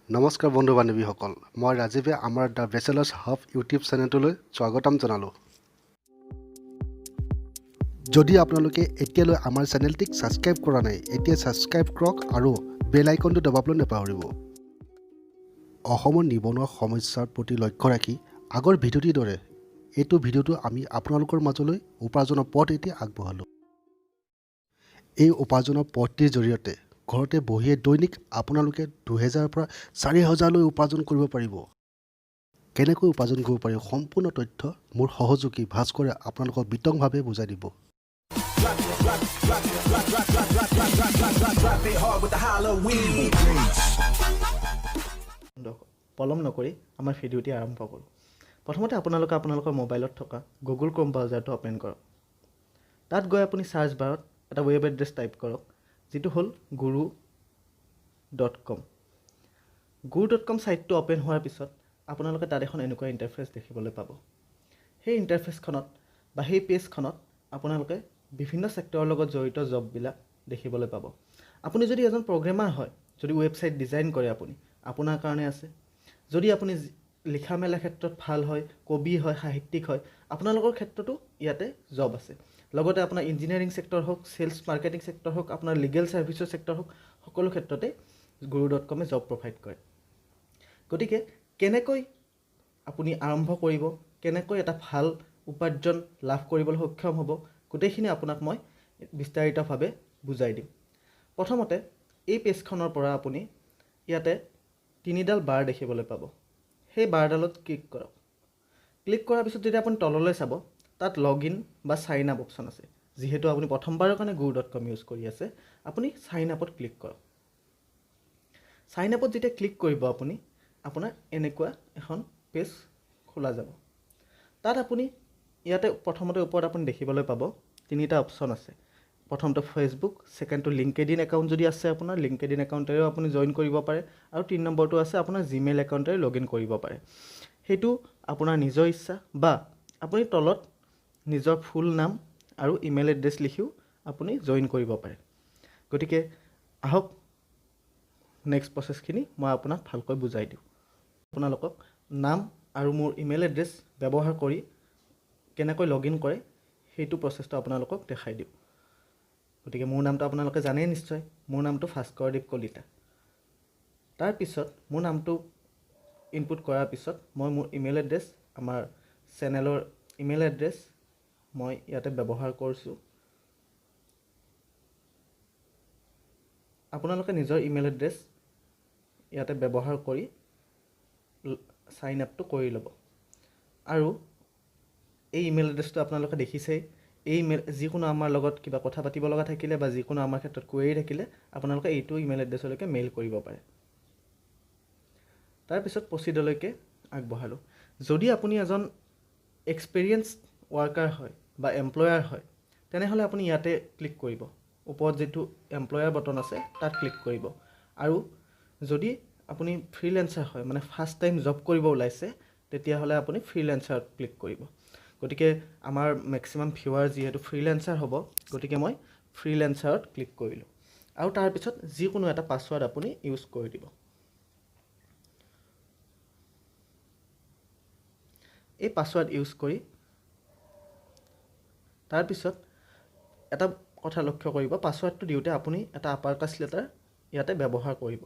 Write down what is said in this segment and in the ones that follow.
নমস্কাৰ বন্ধু বান্ধৱীসকল, মই ৰাজীৱে আমাৰ the bachelors hub YouTube চেনেলটোলৈ স্বাগতম জনালোঁ। যদি আপোনালোকে এতিয়ালৈ আমাৰ চেনেলটিক ছাবস্ক্ৰাইব কৰা নাই, এতিয়া ছাবস্ক্ৰাইব কৰক আৰু বেল আইকনটো দবাবলৈ নাপাহৰিব। অসমৰ নিবনুৱা সমস্যাৰ প্ৰতি লক্ষ্য ৰাখি আগৰ ভিডিঅ'টিৰ দৰে এইটো ভিডিঅ'টো আমি আপোনালোকৰ মাজলৈ উপাৰ্জনৰ পথ এটি আগবঢ়ালোঁ। এই উপাৰ্জনৰ পথটিৰ জৰিয়তে ঘৰতে বহিয়ে দৈনিক আপোনালোকে 2000ৰ পৰা 4000লৈ উপাৰ্জন কৰিব পাৰিব। কেনেকৈ উপাৰ্জন কৰিব পাৰিব, সম্পূৰ্ণ তথ্য মোৰ সহযোগী ভাস্কৰে আপোনালোকক বিতংভাৱে বুজাই দিব। Drop it hard with the Halloween. পলম নকৰি আমাৰ ভিডিঅ'টি আৰম্ভ কৰোঁ। প্ৰথমতে আপোনালোকে আপোনালোকৰ মোবাইলত থকা গুগল ক্ৰ'ম ব্ৰাউজাৰটো অ'পেন কৰক। তাত গৈ আপুনি চাৰ্চ বাৰত এটা ৱেব এড্ৰেছ টাইপ কৰক, যিটো হ'ল গুৰু.কম। গুৰু.কম ছাইটটো অ'পেন হোৱাৰ পিছত আপোনালোকে তাত এখন এনেকুৱা ইণ্টাৰফেচ দেখিবলৈ পাব। সেই ইণ্টাৰফেচখনত বা সেই পেজখনত আপোনালোকে বিভিন্ন ছেক্টৰৰ লগত জড়িত জববিলাক দেখিবলৈ পাব। আপুনি যদি এজন প্ৰগ্ৰেমাৰ হয়, যদি ৱেবছাইট ডিজাইন কৰে আপুনি, আপোনাৰ কাৰণে আছে। যদি আপুনি লিখা মেলা ক্ষেত্ৰত ভাল হয়, কবি হয়, সাহিত্যিক হয়, আপোনালোকৰ ক্ষেত্ৰতো ইয়াতে জব আছে। লগতে আপোনাৰ ইঞ্জিনিয়াৰিং ছেক্টৰ হওক, চেলছ মাৰ্কেটিং ছেক্টৰ হওক, আপোনাৰ লিগেল ছাৰ্ভিচৰ ছেক্টৰ হওক, সকলো ক্ষেত্ৰতে গুৰু.কমে জব প্ৰভাইড কৰে। গতিকে কেনেকৈ আপুনি আৰম্ভ কৰিব, কেনেকৈ এটা ভাল উপাৰ্জন লাভ কৰিবলৈ সক্ষম হ'ব, গোটেইখিনি আপোনাক মই বিস্তাৰিতভাৱে বুজাই দিম। প্ৰথমতে এই পেজখনৰ পৰা আপুনি ইয়াতে তিনিডাল বাৰ দেখিবলৈ পাব। সেই বাৰডালত ক্লিক কৰক। ক্লিক কৰাৰ পিছত যেতিয়া আপুনি তললৈ চাব, তাত লগ ইন বা চাইন আপ অপশ্যন আছে। যিহেতু আপুনি প্ৰথমবাৰৰ কাৰণে গুৰু.কম ইউজ কৰি আছে, আপুনি চাইন আপত ক্লিক কৰক। চাইন আপত যেতিয়া ক্লিক কৰিব আপুনি, আপোনাৰ এনেকুৱা এখন পেজ খোলা যাব। তাত আপুনি ইয়াতে প্ৰথমতে ওপৰত আপুনি দেখিবলৈ পাব তিনিটা অপশ্যন আছে। প্ৰথমটো ফেচবুক, ছেকেণ্ডটো লিংকেডিন একাউণ্ট, যদি আছে আপোনাৰ লিংকেডিন একাউণ্টেৰেও আপুনি জইন কৰিব পাৰে, আৰু 3 নম্বৰটো আছে আপোনাৰ জিমেইল একাউণ্টেৰে লগ ইন কৰিব পাৰে। সেইটো আপোনাৰ নিজৰ ইচ্ছা, বা আপুনি তলত নিজৰ ফুল নাম আৰু ইমেইল এড্ৰেছ লিখিও আপুনি জইন কৰিব পাৰে। গতিকে আহক, নেক্সট প্ৰচেছখিনি মই আপোনাক ভালকৈ বুজাই দিওঁ। আপোনালোকক নাম আৰু মোৰ ইমেইল এড্ৰেছ ব্যৱহাৰ কৰি কেনেকৈ লগ ইন কৰে, সেইটো প্ৰচেছটো আপোনালোকক দেখাই দিওঁ। গতিকে মোৰ নামটো আপোনালোকে জানেই নিশ্চয়, মোৰ নামটো ভাস্কৰদীপ কলিতা। তাৰপিছত মোৰ নামটো ইনপুট কৰাৰ পিছত মই মোৰ ইমেইল এড্ৰেছ, আমাৰ চেনেলৰ ইমেইল এড্ৰেছ মই ইয়াতে ব্যৱহাৰ কৰিছোঁ। আপোনালোকে নিজৰ ইমেইল এড্ৰেছ ইয়াতে ব্যৱহাৰ কৰি চাইন আপটো কৰি ল'ব। আৰু এই ইমেইল এড্ৰেছটো আপোনালোকে দেখিছেই। এই ইমেইল যিকোনো আমাৰ লগত কিবা কথা পাতিব লগা থাকিলে বা যিকোনো আমাৰ ক্ষেত্ৰত কুৱেৰি থাকিলে আপোনালোকে এইটো ইমেইল এড্ৰেছলৈকে মেইল কৰিব পাৰে। তাৰপিছত প্ৰচিডলৈকে আগবঢ়ালোঁ। যদি আপুনি এজন এক্সপেৰিয়েঞ্চ ৱৰ্কাৰ হয় বা এমপ্লয়াৰ হয়, তেনেহ'লে আপুনি ইয়াতে ক্লিক কৰিব। ওপৰত যিটো এমপ্লয়াৰ বটন আছে তাত ক্লিক কৰিব। আৰু যদি আপুনি ফ্ৰীলেঞ্চাৰ হয়, মানে ফাৰ্ষ্ট টাইম জব কৰিব ওলাইছে, তেতিয়াহ'লে আপুনি ফ্ৰীলেঞ্চাৰত ক্লিক কৰিব। গতিকে আমাৰ মেক্সিমাম ভিউৱাৰ যিহেতু ফ্ৰীলেঞ্চাৰ হ'ব, গতিকে মই ফ্ৰীলেঞ্চাৰত ক্লিক কৰিলোঁ। আৰু তাৰপিছত যিকোনো এটা পাছৱৰ্ড আপুনি ইউজ কৰি দিব। এই পাছৱৰ্ড ইউজ কৰি তাৰপিছত এটা কথা লক্ষ্য কৰিব, পাছৱৰ্ডটো দিওঁতে আপুনি এটা আপাৰ কাষ্ট লেটাৰ ইয়াতে ব্যৱহাৰ কৰিব।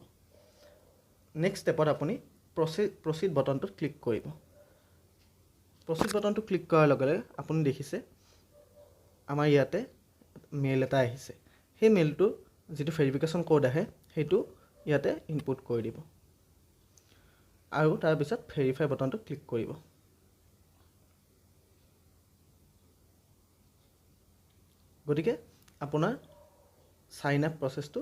নেক্সট ষ্টেপত আপুনি প্ৰচিড বটনটোত ক্লিক কৰিব। প্ৰচিড বটনটো ক্লিক কৰাৰ লগে লগে আপুনি দেখিছে আমাৰ ইয়াতে মেইল এটা আহিছে। সেই মেইলটো যিটো ভেৰিফিকেশ্যন ক'ড আহে সেইটো ইয়াতে ইনপুট কৰি দিব আৰু তাৰপিছত ভেৰিফাই বটনটো ক্লিক কৰিব। গতিকে আপোনাৰ চাইন আপ প্ৰচেছটো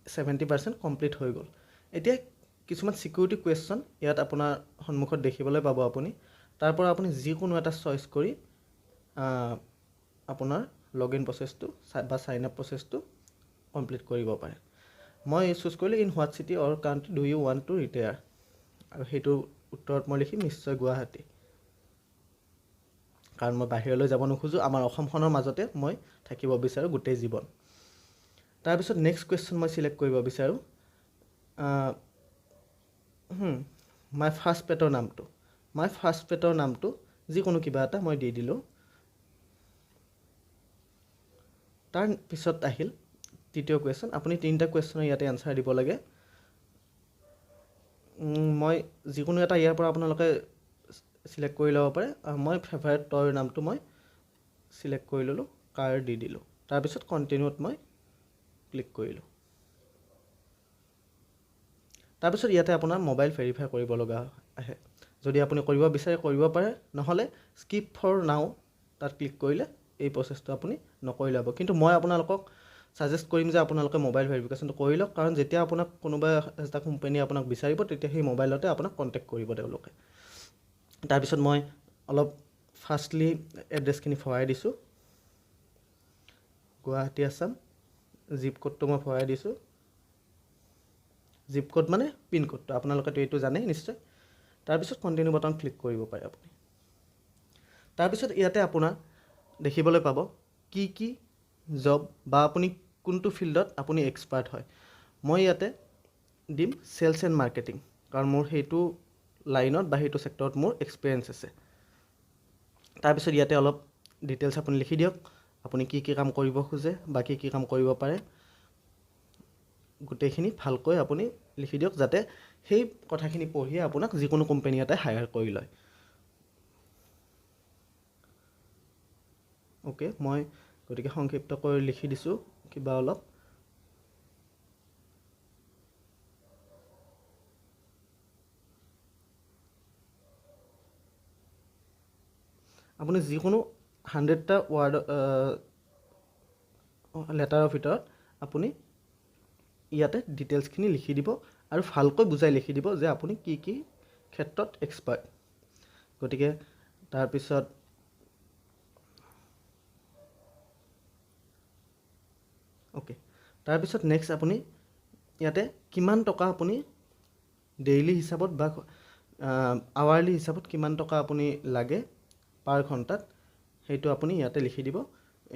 70% কমপ্লিট হৈ গ'ল। এতিয়া কিছুমান ছিকিউৰিটি কুৱেশ্যন ইয়াত আপোনাৰ সন্মুখত দেখিবলৈ পাব আপুনি। তাৰ পৰা আপুনি যিকোনো এটা চইচ কৰি আপোনাৰ লগ ইন প্ৰচেছটো বা চাইন আপ প্ৰচেছটো কমপ্লিট কৰিব পাৰে। মই চুজ কৰিলোঁ in what city or country do you want to retire, আৰু সেইটো উত্তৰত মই লিখিম নিশ্চয় গুৱাহাটী, কাৰণ মই বাহিৰলৈ যাব নোখোজোঁ, আমাৰ অসমখনৰ মাজতে মই থাকিব বিচাৰোঁ গোটেই জীৱন। তাৰপিছত নেক্সট কুৱেশ্যন মই চিলেক্ট কৰিব বিচাৰোঁ, My first পেটৰ নামটো, my first পেটৰ নামটো যিকোনো কিবা এটা মই দি দিলোঁ। তাৰ পিছত আহিল তৃতীয় কুৱেশ্যন। আপুনি তিনিটা কুৱেশ্যনৰ ইয়াতে এনচাৰ দিব লাগে। মই যিকোনো এটা ইয়াৰ পৰা আপোনালোকে চিলেক্ট কৰি ল'ব পাৰে। মই ফেভাৰেট টয়ৰ নামটো মই চিলেক্ট কৰি ল'লোঁ, কাৰ দি দিলোঁ। তাৰপিছত কণ্টিনিউত মই ক্লিক কৰিলোঁ। তাৰপিছত ইয়াতে আপোনাৰ মোবাইল ভেৰিফাই কৰিব লগা আহে। যদি আপুনি কৰিব বিচাৰে কৰিব পাৰে, নহ'লে স্কিপ ফৰ নাও তাত ক্লিক কৰিলে এই প্ৰচেছটো আপুনি নকৰিলে হ'ব। কিন্তু মই আপোনালোকক ছাজেষ্ট কৰিম যে আপোনালোকে মোবাইল ভেৰিফিকেশ্যনটো কৰি লওক, কাৰণ যেতিয়া আপোনাক কোনোবা এটা কোম্পানীয়ে আপোনাক বিচাৰিব তেতিয়া সেই মোবাইলতে আপোনাক কণ্টেক্ট কৰিব তেওঁলোকে। তাৰপিছত মই অলপ ফাৰ্ষ্টলি এড্ৰেছখিনি ভৰাই দিছোঁ, গুৱাহাটী আছাম, জিপ ক'ডটো মই ভৰাই দিছোঁ। জিপ ক'ড মানে পিন ক'ডটো আপোনালোকেতো এইটো জানেই নিশ্চয়। তাৰপিছত কণ্টিনিউ বাটন ক্লিক কৰিব পাৰে আপুনি। তাৰপিছত ইয়াতে আপোনাৰ দেখিবলৈ পাব কি কি জব বা আপুনি কোনটো ফিল্ডত আপুনি এক্সপাৰ্ট হয়। মই ইয়াতে দিম চেলছ এণ্ড মাৰ্কেটিং, কাৰণ মোৰ সেইটো লাইনত বা সেইটো ছেক্টৰত মোৰ এক্সপিৰিয়েঞ্চ আছে। তাৰপিছত ইয়াতে অলপ ডিটেইলছ আপুনি লিখি দিয়ক, আপুনি কি কি কাম কৰিব খোজে বা কি কি কাম কৰিব পাৰে, গোটেইখিনি ভালকৈ আপুনি লিখি দিয়ক, যাতে সেই কথাখিনি পঢ়িয়ে আপোনাক যিকোনো কোম্পানী এটাই হায়াৰ কৰি লয়। অ'কে, মই গতিকে সংক্ষিপ্তকৈ লিখি দিছোঁ কিবা অলপ। আপুনি যিকোনো 100টা ৱাৰ্ড লেটাৰৰ ভিতৰত আপুনি ইয়াতে ডিটেইলছখিনি লিখি দিব আৰু ভালকৈ বুজাই লিখি দিব যে আপুনি কি কি ক্ষেত্ৰত এক্সপাৰ্ট। গতিকে তাৰপিছত অ'কে, তাৰপিছত নেক্সট আপুনি ইয়াতে কিমান টকা আপুনি ডেইলি হিচাপত বা আৱাৰলি হিচাপত কিমান টকা আপুনি লাগে পাৰ ঘণ্টাত, সেইটো আপুনি ইয়াতে লিখি দিব।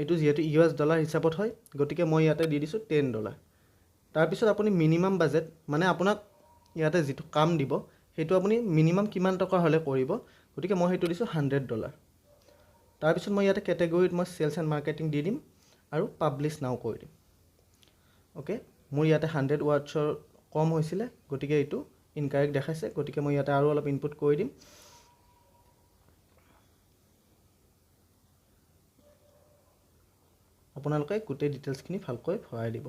এইটো যিহেতু ইউ এছ ডলাৰ হিচাপত হয়, গতিকে মই ইয়াতে দি দিছোঁ $10। তাৰপিছত আপুনি মিনিমাম বাজেট, মানে আপোনাক ইয়াতে যিটো কাম দিব সেইটো আপুনি মিনিমাম কিমান টকা হ'লে কৰিব, গতিকে মই সেইটো দিছোঁ $100। তাৰপিছত মই ইয়াতে কেটেগৰীত মই চেলছ এণ্ড মাৰ্কেটিং দি দিম আৰু পাব্লিছ নাও কৰি দিম। অ'কে, মোৰ ইয়াতে 100 ৱাৰ্ডছৰ কম হৈছিলে, গতিকে এইটো ইনকাৰেক্ট দেখাইছে, গতিকে মই ইয়াতে আৰু অলপ ইনপুট কৰি দিম। আপোনালোকে গোটেই ডিটেইলছখিনি ভালকৈ ভৰাই দিব।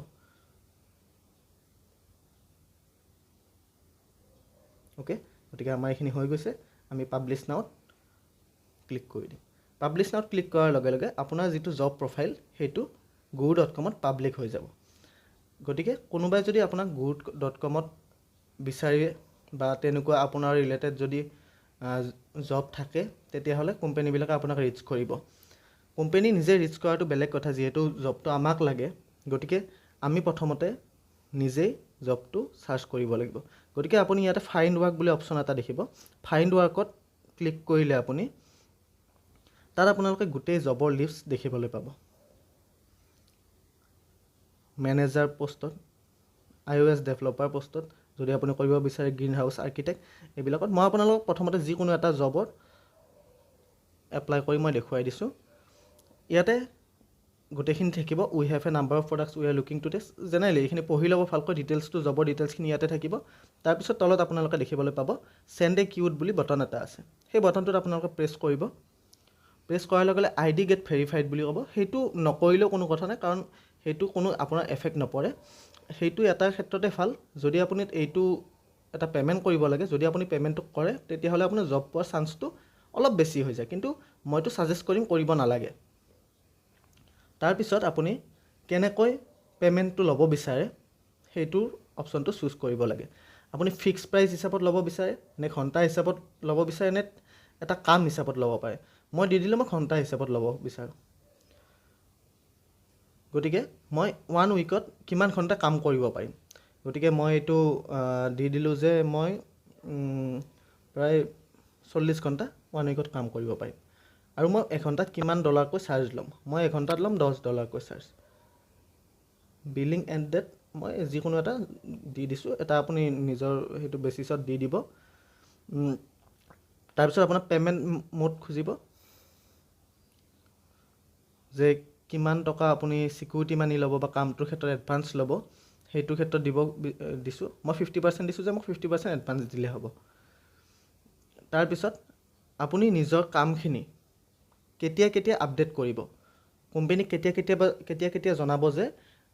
অ'কে, গতিকে আমাৰ এইখিনি হৈ গৈছে। আমি পাব্লিছ নাওত ক্লিক কৰি দিম। পাব্লিছ নাওত ক্লিক কৰাৰ লগে লগে আপোনাৰ যিটো জব প্ৰফাইল সেইটো guru.comত পাব্লিক হৈ যাব। গতিকে কোনোবাই যদি আপোনাক guru.comত বিচাৰে বা তেনেকুৱা আপোনাৰ ৰিলেটেড যদি জব থাকে, তেতিয়াহ'লে কোম্পানীবিলাকে আপোনাক ৰিচ কৰিব। কোম্পানী নিজে ৰিচ কৰাটো বেলেগ কথা, যিহেতু জবটো আমাক লাগে, গতিকে আমি প্ৰথমতে নিজেই জবটো চাৰ্চ কৰিব লাগিব। গতিকে আপুনি ইয়াতে ফাইণ্ড ৱৰ্ক বুলি অপশ্যন এটা দেখিব। ফাইণ্ড ৱৰ্কত ক্লিক কৰিলে আপুনি তাত আপোনালোকে গোটেই জবৰ লিষ্ট দেখিবলৈ পাব। মেনেজাৰ পষ্টত, আই অ' এছ ডেভেলপাৰ পষ্টত, যদি আপুনি কৰিব বিচাৰে গ্ৰীণ হাউচ আৰ্কিটেক্ট, এইবিলাকত মই আপোনালোকক প্ৰথমতে যিকোনো এটা জবত এপ্লাই কৰি মই দেখুৱাই দিছোঁ। ইয়াতে গোটেইখিনি থাকিব। We have a number of products we are looking to test. Generally এইখিনি পঢ়ি ল'ব ভালকৈ, ডিটেইলছটো জবৰ ডিটেইলছখিনি ইয়াতে থাকিব। তাৰপিছত তলত আপোনালোকে দেখিবলৈ পাব চেণ্ড এ কিউট বুলি বটন এটা আছে। সেই বটনটোত আপোনালোকে প্ৰেছ কৰিব। প্ৰেছ কৰাৰ লগে লগে আই ডি গেট ভেৰিফাইড বুলি ক'ব। সেইটো নকৰিলেও কোনো কথা নাই, কাৰণ সেইটো কোনো আপোনাৰ এফেক্ট নপৰে। সেইটো এটা ক্ষেত্ৰতে ভাল, যদি আপুনি এইটো এটা পে'মেণ্ট কৰিব লাগে, যদি আপুনি পে'মেণ্টটো কৰে তেতিয়াহ'লে আপোনাৰ জব পোৱাৰ চান্সটো অলপ বেছি হৈ যায়। কিন্তু মইতো ছাজেষ্ট কৰিম কৰিব নালাগে। তাৰপিছত আপুনি কেনেকৈ পে'মেণ্টটো ল'ব বিচাৰে সেইটোৰ অপশ্যনটো চুজ কৰিব লাগে। আপুনি ফিক্স প্ৰাইচ হিচাপত ল'ব বিচাৰে নে ঘণ্টা হিচাপত ল'ব বিচাৰে নে এটা কাম হিচাপত ল'ব পাৰে। মই দি দিলোঁ মই ঘণ্টা হিচাপত ল'ব বিচাৰোঁ, গতিকে মই 1 উইকত কিমান ঘণ্টা কাম কৰিব পাৰিম, গতিকে মই এইটো দি দিলোঁ যে মই প্ৰায় 40 ঘণ্টা 1 উইকত কাম কৰিব পাৰিম। আৰু মই এঘণ্টাত কিমান ডলাৰকৈ চাৰ্জ ল'ম, মই এঘণ্টাত ল'ম $10 চাৰ্জ। Billing and date মই যিকোনো এটা দি দিছোঁ, এটা আপুনি নিজৰ সেইটো বেচিছত দি দিব। তাৰপিছত আপোনাৰ পে'মেণ্ট মোড খুজিব যে কিমান টকা আপুনি ছিকিউৰিটি মানি ল'ব বা কামটোৰ ক্ষেত্ৰত এডভান্স ল'ব, সেইটো ক্ষেত্ৰত দিব দিছোঁ। মই 50% দিছোঁ যে মোক 50% এডভান্স দিলে হ'ব। তাৰপিছত আপুনি নিজৰ কামখিনি কেতিয়া কেতিয়া আপডেট কৰিব, কোম্পেনীক কেতিয়া কেতিয়া বা কেতিয়া কেতিয়া জনাব যে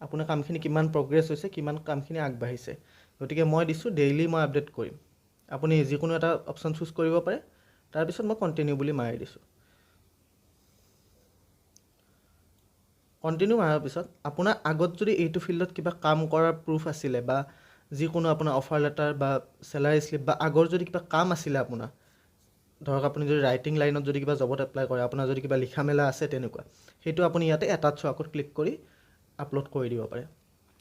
আপোনাৰ কামখিনি কিমান প্ৰগ্ৰেছ হৈছে, কিমান কামখিনি আগবাঢ়িছে। গতিকে মই দিছোঁ ডেইলি মই আপডেট কৰিম। আপুনি যিকোনো এটা অপশ্যন চুজ কৰিব পাৰে। তাৰপিছত মই কণ্টিনিউ বুলি মাৰি দিছোঁ। কণ্টিনিউ মাৰাৰ পিছত আপোনাৰ আগত যদি এইটো ফিল্ডত কিবা কাম কৰাৰ প্ৰুফ আছিলে বা যিকোনো আপোনাৰ অফাৰ লেটাৰ বা চেলাৰী শ্লিপ বা আগৰ যদি কিবা কাম আছিলে আপোনাৰ, ধৰক আপুনি যদি ৰাইটিং লাইনত যদি কিবা জবত এপ্লাই কৰে, আপোনাৰ যদি কিবা লিখা মেলা আছে তেনেকুৱা, সেইটো আপুনি ইয়াতে এটাত চোৱাকত ক্লিক কৰি আপলোড কৰি দিব পাৰে।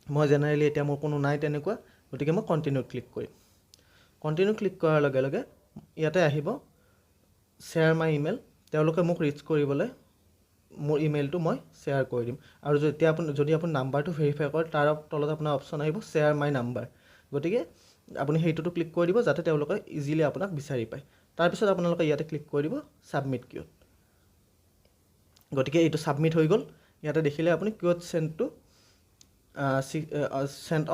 মই জেনেৰেলি এতিয়া মোৰ কোনো নাই তেনেকুৱা, গতিকে মই কণ্টিনিউ ক্লিক কৰিম। কণ্টিনিউ ক্লিক কৰাৰ লগে লগে ইয়াতে আহিব শ্বেয়াৰ মাই ইমেইল। তেওঁলোকে মোক ৰিচ কৰিবলৈ মোৰ ইমেইলটো মই শ্বেয়াৰ কৰি দিম। আৰু যেতিয়া আপুনি যদি আপুনি নাম্বাৰটো ভেৰিফাই কৰে, তাৰ তলত আপোনাৰ অপশ্যন আহিব শ্বেয়াৰ মাই নাম্বাৰ। গতিকে আপুনি সেইটোতো ক্লিক কৰি দিব যাতে তেওঁলোকে ইজিলি আপোনাক বিচাৰি পায়। তাৰপিছত আপোনালোকে ইয়াতে ক্লিক কৰি দিব ছাবমিট কিউত। গতিকে এইটো ছাবমিট হৈ গ'ল। ইয়াতে দেখিলে আপুনি quote sent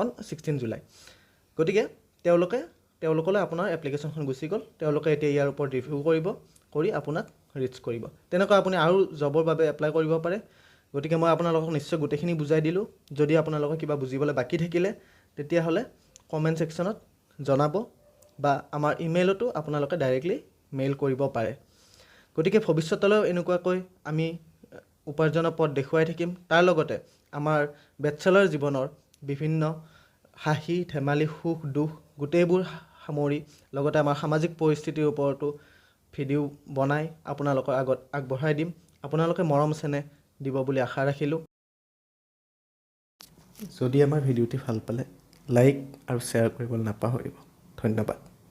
on 16 July. গতিকে তেওঁলোকলৈ আপোনাৰ এপ্লিকেশ্যনখন গুচি গ'ল। তেওঁলোকে এতিয়া ইয়াৰ ওপৰত ৰিভিউ কৰিব, কৰি আপোনাক ৰিচ কৰিব। তেনেকুৱা আপুনি আৰু জবৰ বাবে এপ্লাই কৰিব পাৰে। গতিকে মই আপোনালোকক নিশ্চয় গোটেইখিনি বুজাই দিলোঁ। যদি আপোনালোকৰ কিবা বুজিবলৈ বাকী থাকিলে তেতিয়াহ'লে কমেণ্ট ছেকশ্যনত জনাব বা আমাৰ ইমেইলতো আপোনালোকে ডাইৰেক্টলি মেইল কৰিব পাৰে। গতিকে ভৱিষ্যতলৈও এনেকুৱাকৈ আমি উপাৰ্জনৰ পথ দেখুৱাই থাকিম। তাৰ লগতে আমাৰ বেচেলৰ জীৱনৰ বিভিন্ন হাঁহি ধেমালি, সুখ দুখ গোটেইবোৰ সামৰি লগতে আমাৰ সামাজিক পৰিস্থিতিৰ ওপৰতো ভিডিঅ' বনাই আপোনালোকৰ আগত আগবঢ়াই দিম। আপোনালোকে মৰম চেনেহ দিব বুলি আশা ৰাখিলোঁ। যদি আমাৰ ভিডিঅ'টি ভাল পালে লাইক আৰু শ্বেয়াৰ কৰিবলৈ নাপাহৰিব। ধন্যবাদ।